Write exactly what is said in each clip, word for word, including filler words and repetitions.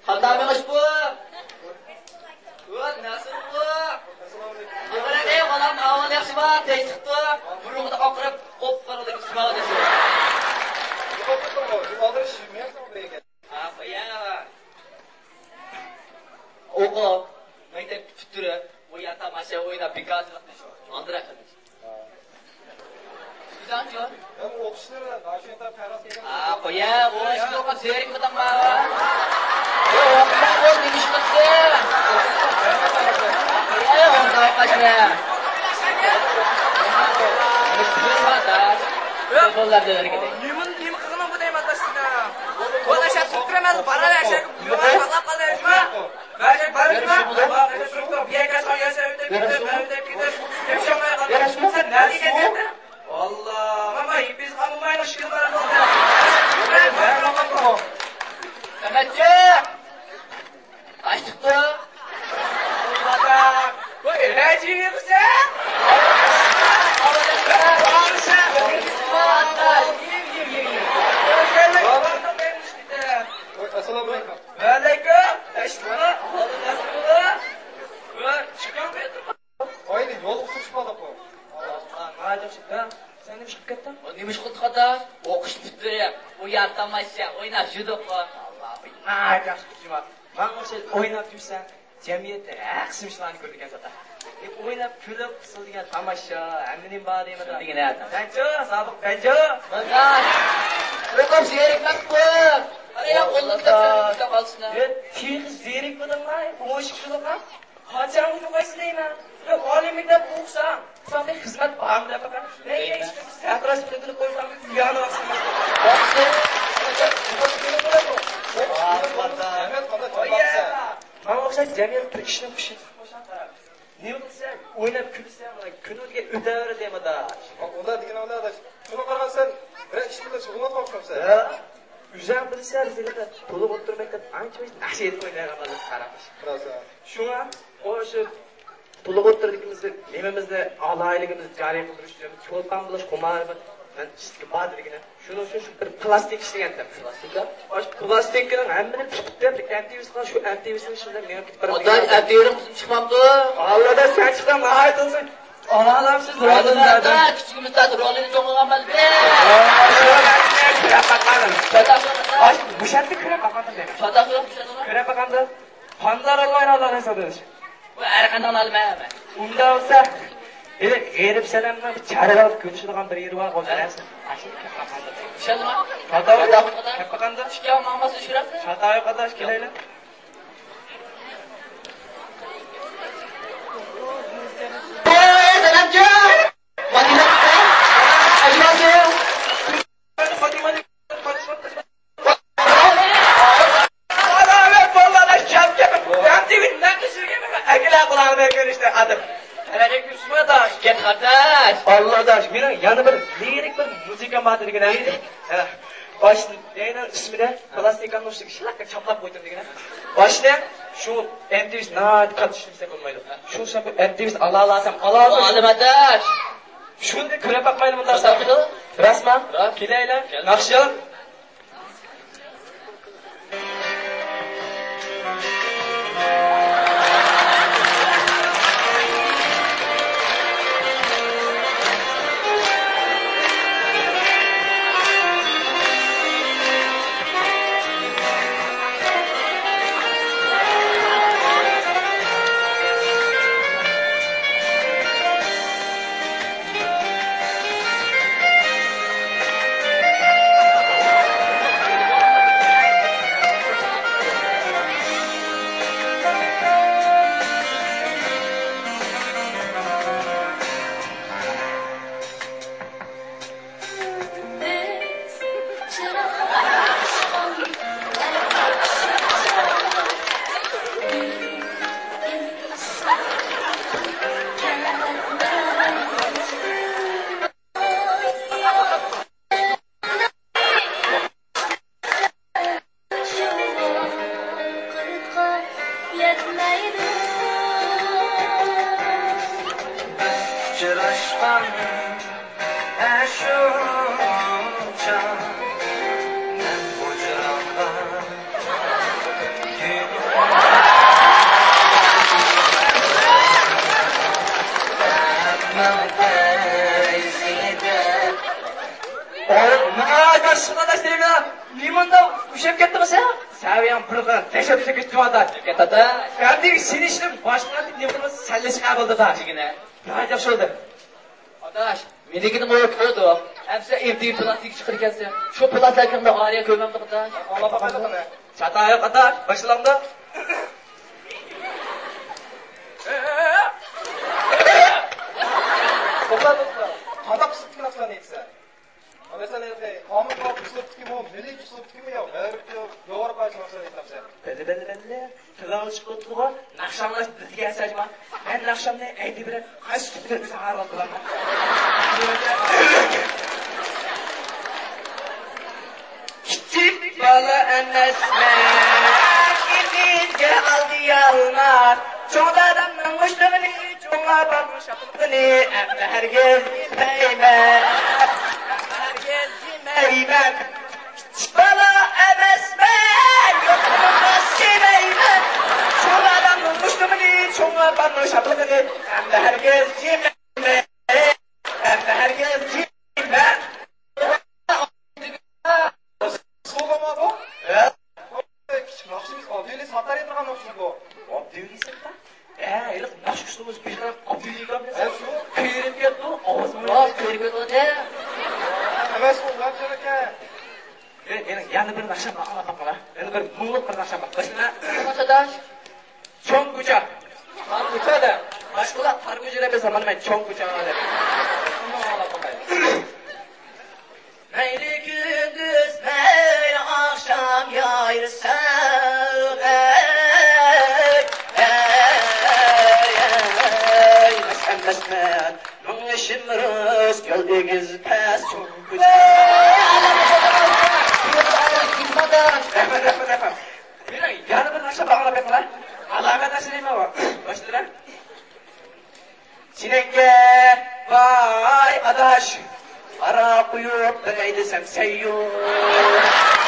قانداق مېڭىش بۇ؟ ۋە نەسىر بۇ؟ قارا، ئەي بالام، ئەھۋال ياخشىما؟ تىنچلىقتۇ؟ بۇرۇنقىدەك ئاقىرىپ، قوپقارىدەك ئۇسما دېسە. ھە، قويە. ئوقۇپ، مەكتەپنى پۈتتۈرۈپ، ئويۇن تاماشا ئويناپ، بىكار قىلىپ، ئالدىراپ قېلىش. سىزچۇ؟ ھە، قويە، ئۇ ئىشقا ئوقۇپ زېرىكمىدىڭمۇ؟ يا، ئوقۇماي بول، نېمە ئىش قىلسا؟ قويە، ئويناپ قاچما. تېلېفونلاردا ئۆرگىدەك. نېمە، نېمە قىلغىنىڭ بۇ دەيمەن ئاتاش سېنى. بۇ ئاشاق تۇرۇپ تۇرىمەن، بارا ئاشاق باغلاپ قالىمەن. بەرسەم بارىمەن. بۇ يەرگە ساڭا ياسا ئۆتۈپ كېتىپ، مەن ئۆتۈپ كېتىپ، ياشىماي قالدىم. سەن نەگە كەتتىڭ؟ ئاللا، ماما، يىپىز قالمايلا شىكىل بارمۇ؟ ئەمەتجان! قاچتۇقتۇ. ۋاي، ھەجى يىغسا! ئەسسالامۇ ئەلەيكۇم. ۋەئەلەيكۇم. ئەشۇ، ئاللا، ئاللا. ۋە، چىقىڭ. ئاينى يول ئۇچرىشىپ قالدۇققۇ. ناھايىتى ياخشى. ھە، سەن نېمە ئىش قىلىپ كەتتىڭ؟ نېمە ئىش قىلدۇق ئاداش؟ ئوقۇش پۈتتۈرۈپ، ئۇيان تاماشا ئويناپ يۈردۇققۇ. ئاللا، ناھايىتى ياخشى قىلدىڭ. ماڭا ئوخشاش ئويناپ يۈرسەڭ، جەمئىيەتتە ھەر قىسىم ئىشلارنى كۆرىدىكەنسەن. ئويناپ كۈلۈپ قىلىدىكەن تاماشا، ھەممە نېمە بار دەيمەن. سەنچۇ، سابىق پەنجۇ. ئوقۇپ زېرىكمەپتۇ. ئەرە، يا، قولنى كىتاب، كىتاب ئالسىنا. تېخى زېرىكمىدىڭلار، ئون ئىككى يىلغا. قاچان ئۇنى قويسا دەيمەن. يا، ئالىي مەكتەپتە ئوقۇساڭ، ساڭا خىزمەت بارمۇ دەپ باققان. ھەي، ھېچ كىم سەتراش بىلدۈرۈپ قويساڭ، زىيانى بار سېنىڭ. ماڭا ئوخشاش جەمئىيەت بىر ئىشنىڭ قۇشى. نېمە قىلسا، ئويناپ كۈلسە، كۈنى دېگەن ئۆتەۋېرىدۇ دەيمەن ئاداش. ئۇنداق دېگىنىڭ ئاداش. شۇنى قارىغان سەن، بىرەر ئىش بىلەن شۇغۇللانغان ئوخشامسەن. ھە؟ ئۆزۈڭ بىلىسەن، بىز ھېلىقى تولۇق ئوتتۇرا مەكتەپ ئانچە مۇنچە نەق شېئىر ئوينايدىغان بالىلار قاراش. راست. شۇڭا ئۇ شۇ تولۇق ئوتتۇرىدىكىمىزنى، نېمىمىزنى، ئالاھىدىلىكىمىزنى جارى قىلدۇرۇش ئۈچۈن چولپان بولۇش خۇمارى بىر مەن ئىچىدىكى بار دېگىنە. شۇنىڭ ئۈچۈن شۇ بىر پىلاستىك ئىشلىگەنتىم. پىلاستىكا؟ ئاشۇ پىلاستىكىنىڭ ھەممىنى پۈتۈپ، ئەنتىۋىسقا، شۇ ئەنتىۋىسنىڭ ئىچىدە مېڭىپ كېتىپ بارىمەن. ئاداش، ئەنتىۋىرىڭ قىزىپ چىقمامدۇ؟ ئاللىدا سەن چىقساڭ ناھايىتى بولسۇن. ئاڭلامسىز رولىنى. ئاداش، كىچىكىمىزدە رولىنى چوڭ قىلغان بەلكى. ئاشۇ مۇشەتنى كۆرۈپ باققاندا دەيمەن. كۆرۈپ باققاندا. قانداق رول ئوينايدۇ ئاداش؟ بۇ ھەر قانداق ئالىمەن. ئۇنداق بولسا، ھېلى غېرىب سەنەمنىڭ بىر چارە ئالىپ كۆرۈشىدىغان بىر يېرى بار، ھە؟ ئىشەندىڭمۇ؟ شاتاۋۇر. شاتاۋۇر. كەپ باقامدۇ؟ ئىككى ئالماماسى يۈرەكنى. شاتاۋۇر قارداش، كېلەيلى. ۋاي، سەنەمجان! ئاللا داش، مېنىڭ يەنە بىر لىرىك بىر مۇزىكام بار دېگىنە. ھە، باشنى، يەنە ئىسمىدە پىلاستىكامنىڭ ئۈستىگە شىلاققا چاپلاپ قويدۇم دېگىنە. باشنى شۇ ئەنتىۋىس ناھايىتى قاتتىش ئىشلىسەك بولمايدۇ. شۇ سەۋەبتىن ئەنتىۋىس ئالالايسام ئالالمىدىم. ئالىمەداش. شۇنى كۆرۈپ باقمايلى مۇنداق ساقىدۇ. راستما؟ راست. كېلەيلى. كەل. ناخشا. ئۇچراشقان ئەشۇ چاغ. ماڭا كۆرسىتىپ ئاداش دەيمەن. نېمانداق ئۇششاپ كەتتىڭ سەن؟ سەۋىيەڭ بىر قېتىم دەھشەت ئۈچۈپ كېتىپتۇ ئاداش. كەت ئاداش. كەلدى سېنى ئىشلىم باشقىلار دېيىپ نېمە قىلمىسا سەللىشىپ بولدى دا. دېگىنە. بىراز ياخشى بولدى. ئاداش، مېنىڭكىنىمۇ كۆردۇق. ئەمسە ئېم تى ۋى پىلاسلىك چىقىرىۋاتىسەن. شۇ پىلاسلىكىڭدا ئارىيە كۆرمەمدۇق ئاداش. ئاڭلاپ باقايلى قېنى. چاتاق يوق ئاداش، باشلاڭدا. توختا، توختا. قانداق قىسىپ كىناسلار نېمىسە؟ مەسىلەن، قامۇس بار ئۇسلۇبتىكىمۇ، مىللىي ئۇسلۇبتىكىمۇ يوق. ھەر بىر ياۋروپا ناخشا ئېيتامسەن. بەللە، بەللە، بەللە. تىلغا ئېلىشقا ئوتتۇرغۇ، ناخشاڭلار بىزگە ئەسەجما. مەن ناخشامنى ئەيدىپ بېرىپ، قايسى تۈپتىن ساڭا قىلىمەن. كىچىك بالا ئەمەسمەن، ئېغىزگە ئالدىيالما. چوڭ دادامنىڭ مۇشتىغىنى، چوڭ ئاپامنىڭ شاپىلىقىنى ئەمدى ھەرگىز يېمەيمەن. ھەرگىز يېمەيمەن. كىچىك بالا ئەمەسمەن، يوقىمىغا سىيمەيمەن. چوڭ دادامنىڭ مۇشتىغىنى، چوڭ ئاپامنىڭ شاپىلىقىنى ئەمدى ھەرگىز يېمەيمەن. ئەمدى ھەرگىز يېمەيمەن. بولغانما بۇ؟ ھە؟ كىچىك ناخشىمىز ئابدۇلى ساتار ئېيتىدىغان ناخشىمىز بۇ. ئابدۇلى ساتار؟ ھە، ھېلىقى ناخشا ئۇستىمىز بىر ئابدۇلى ئىكەن. ھە، شۇ. كۆرۈپ كەتتۇ، ئاۋازىمۇ. راست كۆرۈپ كەتتى. ئەمەس، ئۇ ۋەپسەن ئىكەن. ئەي، مېنىڭ يەنە بىر ناخشام بار، ئاڭلاپ باققىلا. يەنە بىر مۇڭلۇق بىر ناخشام بار. باشلىما. قانداش؟ چوڭ كوچا. تار كوچا دە. باشقىلار تار كوچا دەپ، مانا مەن چوڭ كوچا دەپ. شۇنى ئاڭلاپ باقايلى. مەيلى كۈندۈز، مەيلى ئاخشام يايرىسا، ئەي، ئەي، ئەي، ئەي، ئەمەسمەن، مېڭىشىم راست، يول ئېگىز، پەس، چوڭ كوچا. رەھمەت، رەھمەت، رەھمەت. يەنە بىر ناخشا باغلاپ بېقىڭلار. ئالاقە ناخشا دەيمەن بۇ. باشلىدىلا. چىنەككە باي ئاداش، ھاراق قۇيۇپ بېرەي دېسەم سەييۇ.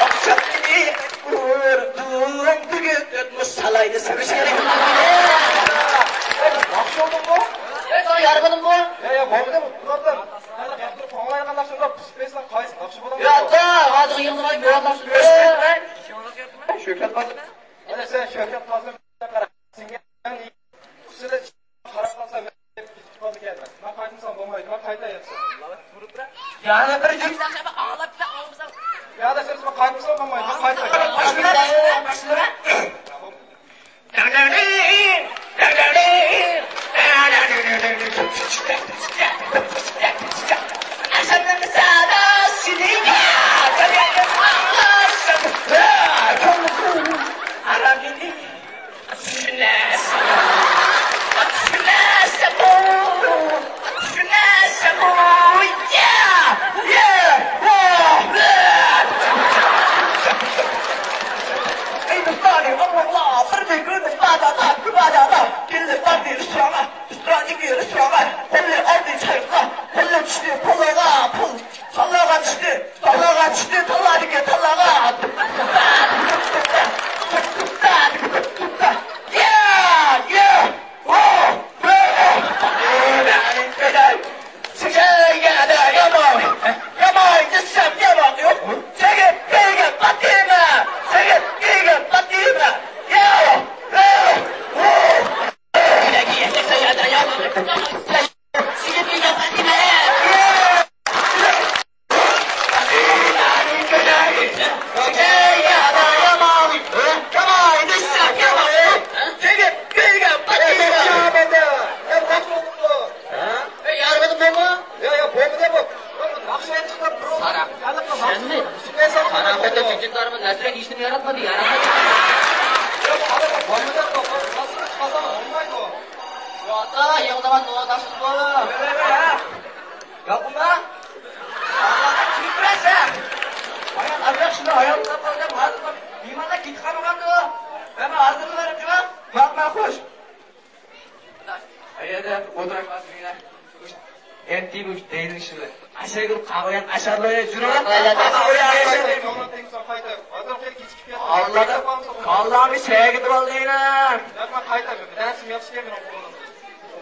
ئاخشامنى ئۇردۇم، بۈگۈن تۆت مۇش سالاي دېسەم شېرىن. ناخشا بولدۇڭمۇ؟ يا، يا، بولمىدى بۇ. يا، يا، بولمىدى بۇ. بۇلاردا قاڭلايدىغان ناخشا بار. پىشىپ بەرسەڭ قايسى ناخشا بولامدۇ؟ يا، دا، ھازىر يىغلىماي بۇ ناخشا. شۆھرەت قازىنىپ. ئەنە سەن شۆھرەت قازىنىپ قارا. سېنىڭ ئۈستىدە قاراپ قالسا، مەن كېتىپ قالىدىكەنمەن. مەن قايتمىسام بولمايدۇ، مەن قايتاي دەپسەن. يەنە بىر جۈملە ئاڭلاپ، ئاڭلاپ. يا، دەپ سۆز، مەن قايتمىسام بولمايدۇ، مەن قايتاي. ياقما! كىم بىلەسەن؟ ئايال ئازراق شۇنداق ھايال قىلىپ قالدىم. ھازىر مېھمانلار كېتىپ قالمىغاندۇ؟ مەن ھازىرلا بېرىپ كېلىمەن. ماقۇل، ماقۇل. ئەيەدە ئولتۇراي ھازىر يەنە. ئەمدى بۇ دەيلىشىدۇ. ئاشايدۇ قاغىيان ئاشارلار جۈرۈڭ. ئاللانى سەگىدىۋالدىڭلار. ياق، مەن قايتاي. دەرسىم ياخشى ئىكەن مېنىڭ.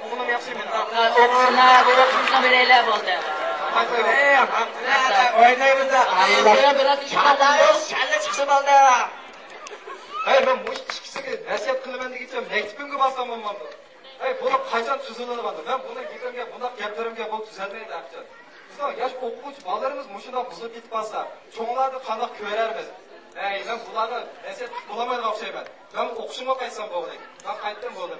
ئوقۇغىنىم ياخشى مېنىڭ. ئوقۇڭلار، بۇ ئوقۇشنى بېرەيلى بولدى. ئوينايمىز. ئاللا. شەللە چىقسا بولدى. ھەي، مەن مۇشۇ ئىككىسىگە نەسىھەت قىلىمەن دېگىچە مەكتىپىمگە بارسام بولمامدۇ؟ ھەي، بۇلار قاچان تۈزىلىدىغاندۇ؟ مەن بۇنىڭ گېپىمگە، بۇنداق گەپلىرىمگە بۇ تۈزەلمەيدۇ ئەپچان. بىزنىڭ ياش ئوقۇغۇچى بالىلىرىمىز مۇشۇنداق بۇزۇلۇپ كېتىپ قالسا، چوڭلاردا قانداق كۆرەرمىز؟ ھەي، مەن بۇلارغا نەسىھەت قىلىپ بولالمايدىغان ئوخشايمەن. مەن ئوقۇشۇمغا قايتسام بولدى. مەن قايتتىم، بولدى.